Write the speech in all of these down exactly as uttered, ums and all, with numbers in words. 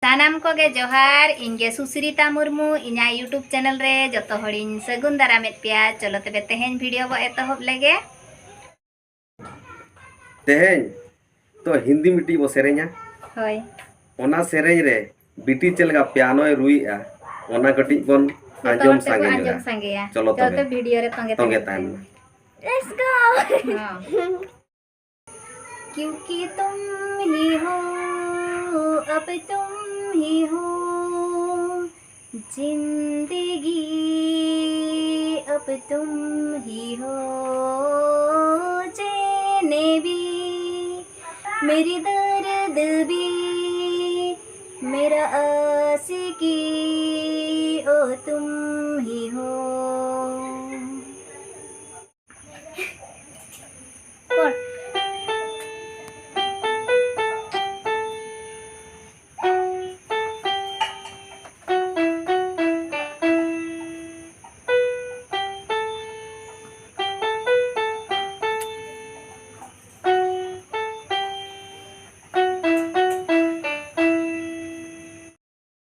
ᱥᱟᱱᱟᱢ ᱠᱚᱜᱮ ᱡᱚᱦᱟᱨ, ᱤᱧ ᱜᱮ ᱥᱩᱥᱨᱤᱛᱟ ᱢᱩᱨᱢᱩ, ᱤᱧᱟᱹᱜ YouTube channel ᱨᱮ ᱡᱚᱛᱚ ᱦᱚᱲᱤᱧ ᱥᱟᱹᱜᱩᱱ ᱫᱟᱨᱟᱢᱮᱫ ᱯᱮᱭᱟ᱾ ᱪᱚᱞᱚ ᱛᱚᱵᱮ ᱛᱮᱦᱮᱧ video ᱵᱚ ᱮᱛᱚᱦᱚᱵ ᱞᱮᱜᱮ᱾ ᱛᱮᱦᱮᱧ ᱛᱚ ᱦᱤᱱᱫᱤ ᱢᱤᱫᱴᱤᱡ ᱵᱚ ᱥᱮᱨᱮᱧᱟ᱾ ᱦᱳᱭ᱾ ᱚᱱᱟ ᱥᱮᱨᱮᱧ ᱨᱮ ᱵᱤᱴᱤ ᱪᱮᱫ ᱞᱮᱠᱟ ᱯᱤᱭᱟᱱᱳᱭ ᱨᱩᱭᱮᱜᱼᱟ, ᱚᱱᱟ ᱠᱟᱹᱴᱤᱡ ᱵᱚᱱ ᱡᱚᱛᱚ ᱟᱸᱡᱚᱢ ᱦᱚᱲ ᱛᱮᱵᱚ ᱥᱟᱸᱜᱮ ᱧᱚᱜᱟ᱾ ᱟᱸᱡᱚᱢ ᱥᱟᱸᱜᱮᱭᱟ᱾ ᱪᱚᱞᱚ ᱪᱚᱞᱚ ᱛᱚᱵᱮ᱾ ᱛᱚ video ᱨᱮ ᱛᱚᱸᱜᱮ ᱛᱚᱸᱜᱮ ᱛᱟᱦᱮᱱ ᱛᱟᱦᱮᱱ ᱯᱮ᱾ ᱯᱮ᱾ Let's go! ᱦᱚᱸ᱾ क्योंकि तुम ही हो, अब तुम ही हो, जिंदगी अब तुम ही हो, चैन भी, मेरी दर्द भी, मेरा आशिकी, ओ तुम ही हो।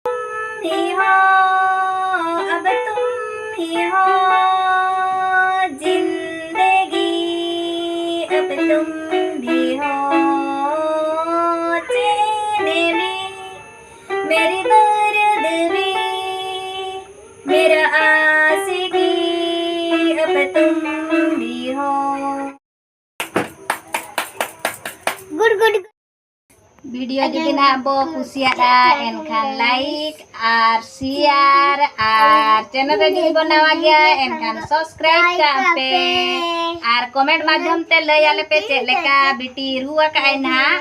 तुम ही हो, अब तुम ही हो, जिंदगी अब तुम भी हो, चैन भी, मेरी दर्द भी, मेरा आशिकी अब तुम भी हो। Good good. Video ᱡᱩᱫᱤ ᱱᱟᱦᱟᱜ ᱵᱚ ᱠᱩᱥᱤᱭᱟᱜᱼᱟ, ᱮᱱᱠᱷᱟᱱ like ᱟᱨ share, ᱟᱨ channel ᱨᱮ ᱡᱩᱫᱤ ᱵᱚ ᱱᱟᱣᱟ ᱜᱮᱭᱟ, ᱮᱱᱠᱷᱟᱱ subscribe ᱠᱟᱜ ᱯᱮ᱾ ᱟᱨ comment ᱢᱟᱫᱽᱫᱷᱚᱢ ᱛᱮ ᱞᱟᱹᱭ ᱟᱞᱮ ᱯᱮ ᱪᱮᱫ ᱞᱮᱠᱟ ᱵᱤᱴᱤ ᱨᱩ ᱟᱠᱟᱫ ᱟᱭ ᱱᱟᱦᱟᱜ᱾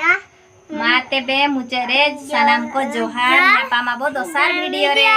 ᱢᱟ ᱛᱚᱵᱮ ᱢᱩᱪᱟᱹᱫ ᱨᱮ ᱥᱟᱱᱟᱢ ᱠᱚ ᱡᱚᱦᱟᱨ, ᱧᱟᱯᱟᱢ ᱟᱵᱚ ᱫᱚᱥᱟᱨ video ᱨᱮ᱾